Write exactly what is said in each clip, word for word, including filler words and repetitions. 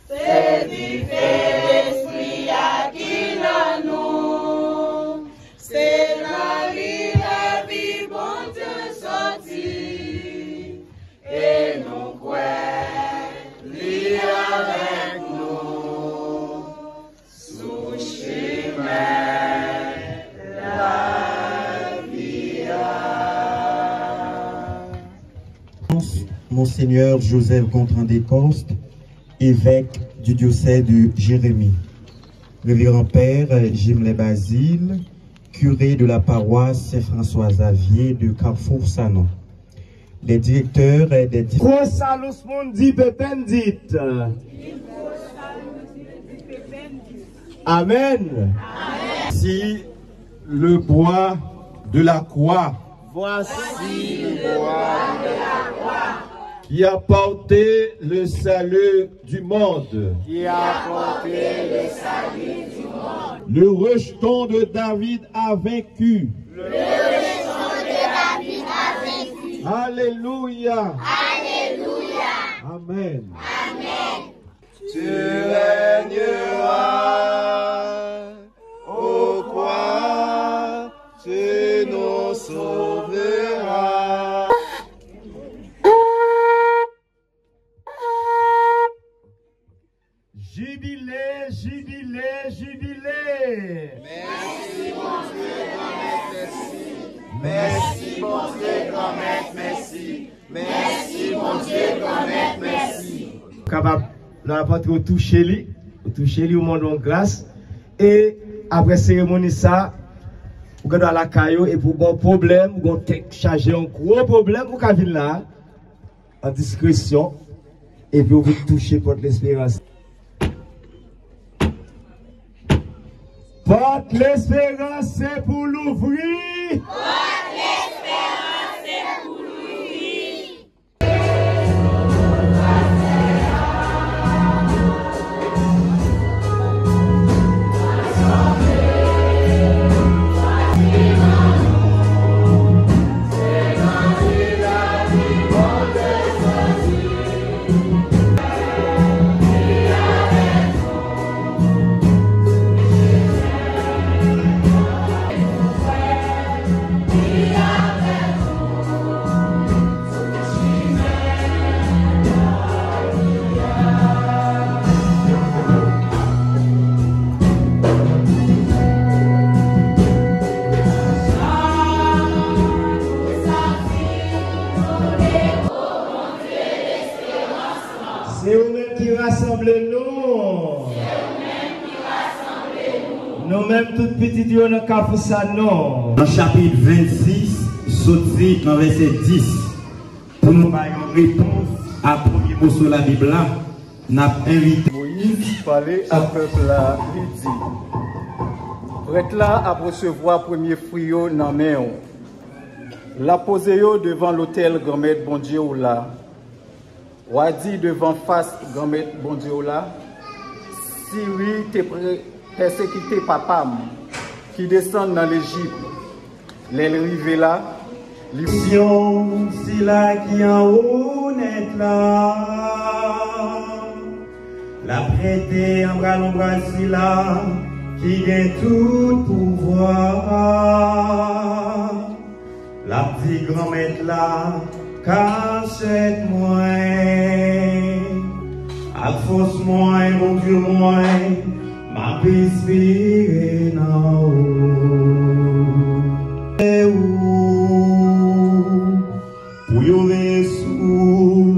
Se dife Lespri a ki nan nou, se nan li lavi Bondye soti, e nou kwè li avèk nou sou chimen lavi a. Monseigneur Joseph Gontran Descostes, évêque du diocèse de Jérémie. Révérend Père Gimlet Basile, curé de la paroisse Saint François Xavier de Carrefour Sanon. Les directeurs des di- Quo salus mundi defendit. Amen. Si le bois de la croix. Voici le bois de la croix. Qui a porté le salut du monde. Qui a porté le salut du monde. Le rejeton de David a vaincu. Le rejeton de David a vaincu. Alléluia. Alléluia. Amen. Amen. Tu régneras, ô croix, tu nous sauveras. Jibile, jibile, jibile. Mèsi, Bondye, Granmèt, mèsi. Mèsi, Bondye, Granmèt, mèsi. Kapab, nan avantre, ou touche li, ou touche li, ou mande yon gras. E apre seremoni sa, ou gen dwa lakay ou, epi ou gen yon pwoblèm, ou gen yon tèt chaje, yon gwo pwoblèm, ou ka vin la, an diskresyon, epi ou vin touche pòt lesperans. Pòt lesperans se pou louvri. Pòt lesperans se pou louvri. Se ou menm ki rasanble nou. Nou menm tout pitit yo nan Kafou Sanon. Nan chapit vennsis, soti nan vèsè dis, pou nou bay yon repons a premye moso Labib la, n ap envite. Moyiz pale ak pèp la, li di, prèt la ap resevwa premye fwi yo nan men w. L ap poze yo devan lotèl Granmèt Bondye w la. W a di devan fas Granmèt Bondye w la, Siri te pre-, pèsekite papa m ki desann nan Lejip. Lè l rive la, li Syon, sila ki anwo nèt la, l ap rete anba lonbraj sila ki gen tout pouvwa. L ap di Granmèt la, kachèt mwen ak fòs mwen, Bondye mwen, m ap espere nan ou. E ou, pou yo veye sou ou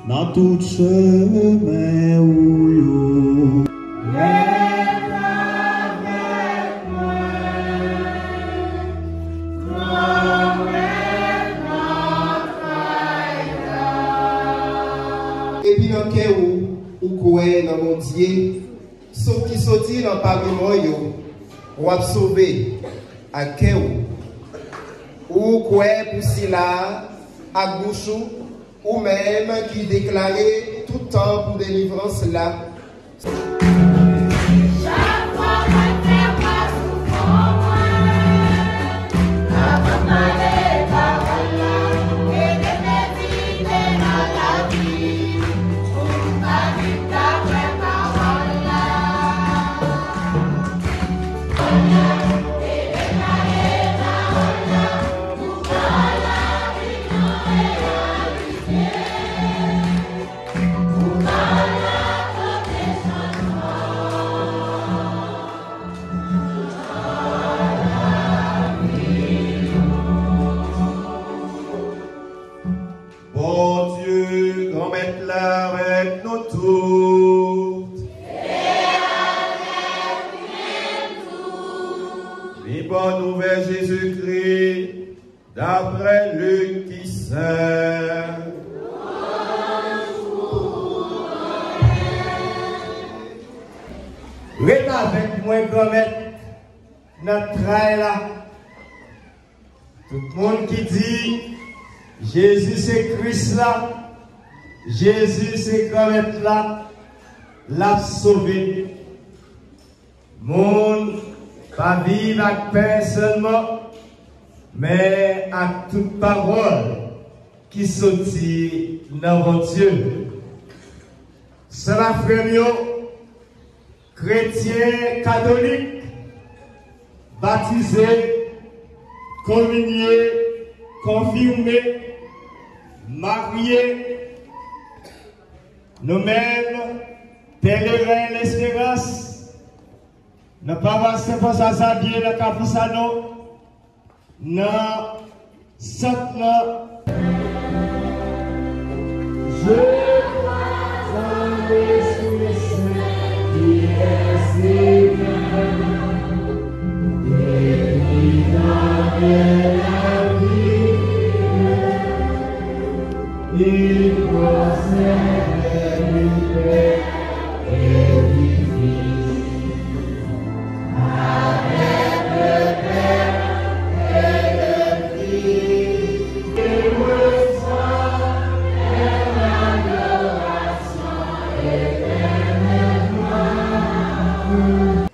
nan tout chemen ou yo. Rete avèk mwen, Granmèt nan fayda. Epi nan kè ou, ou kwè nan Bondye, sot ki soti nan pami mò yo, w ap sove ak kè ou. Ou kwè pou sila a ak bouch ou, ou menm ki deklare tout tan pou delivrans la. Chak fwa mwen fè pa sou fon mwen, avan m pale pawòl la, ede m Li bòn nouvèl Jezikri daprè Lik ki sen. Ret avèk mwen, Granmèt, nan tray la. Tout moun ki di Jezi se Kris la, Jezi se Granmèt la, l ap sove. Moun pa viv ak pen sèlman, men ak tout pawòl ki soti nan Bondye. Sè ak frè m yo, kretyen katolik, batize, kominye, konfime, marye, nou menm, Pèleren Lesperans, nan pawas Sen Fransa Zavye nan Kafou Sanon, nan sant nan. Je crois en l'Esprit Saint qui est Seigneur et qui donne la vie. Il procède du Père et du Fils.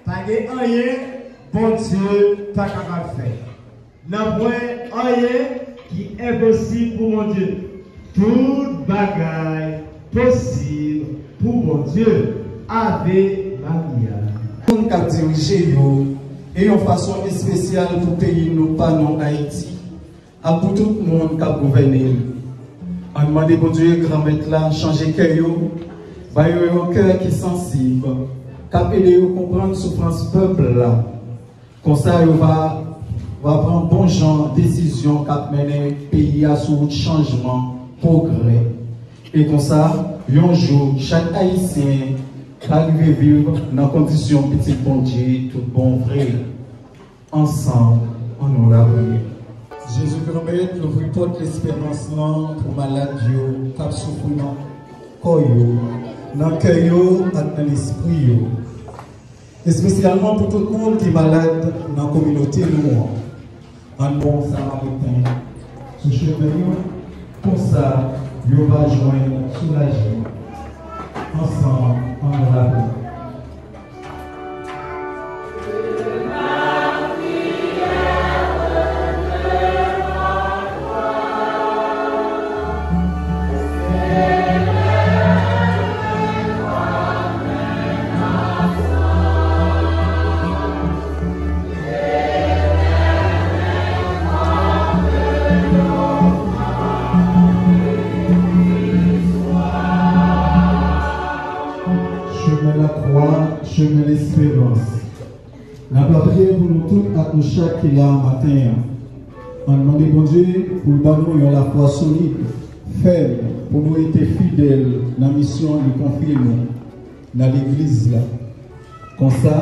Pa gen anyen Bondye pa kapab fè. Nanpwen anyen ki enposib pou Bondye. Tout bagay posib pou Bondye. Ave Maria. Moun k ap dirije yo, e yon fason espesyal pou peyi nou pa nou Ayiti, ak pou tout moun k ap gouvène l. Ann mande Bondye Granmèt la chanje kè yo, ba yo yon kè ki sansib, k ap ede yo konprann soufrans pèp la. Konsa, yo va, va pran bon jan desizyon k ap mennen peyi a sou wout chanjman, pwogrè. E konsa, yon jou, chak Ayisyen ka rive viv nan kondisyon pitit Bondye tout bon vre. Ansanm, ann nou lapriyè. Jezi Granmèt, louvri pòt lesperans lan pou malad yo k ap soufri nan kò yo, nan kè yo ak nan lespri yo. Espesyalman pou tout moun ki malad nan kominote nou an. Ann bon Samariten sou chemen yo, konsa yo va jwenn soulajman. Ansanm, ann nou lapriyè. Chemen lakwa, chemen lesperans. N ap lapriyè pou nou tout ak nou chak ki la maten an. Ann mande Bondye pou l ban nou yon lafwa solid, fèm, pou nou rete fidèl nan misyon li konfye nou nan legliz la. Konsa,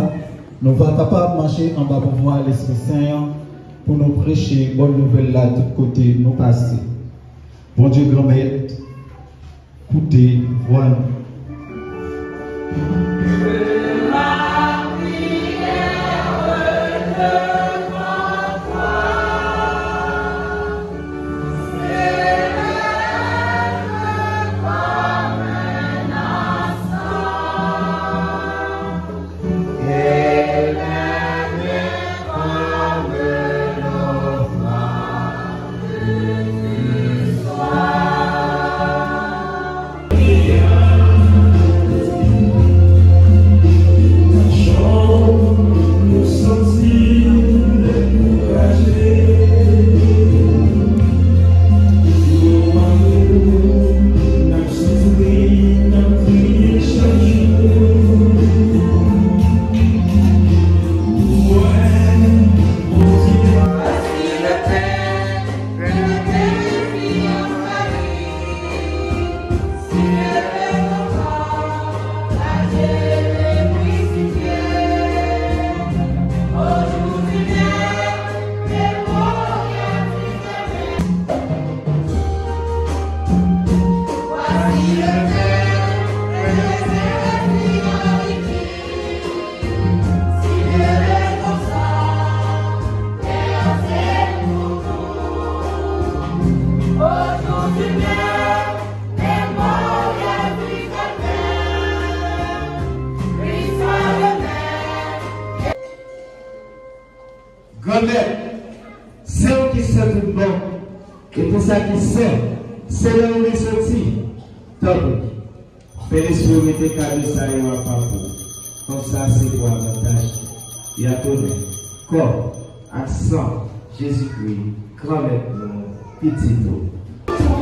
nou va kapab mache anba pouvwa Lespri Sen an pou nou preche bòn nouvèl la tout kote nou pase. Bondye Granmèt, koute vwa nou. Mèt, se ou ki sen tout bon, e pou sa ki sen, se nan ou li soti. Tanpri, Sentespri, mete kado sa yo apa pou, konsa se pou avantaj e ak onè kò ak san Jezikri, Granmèt nou, Pitit ou.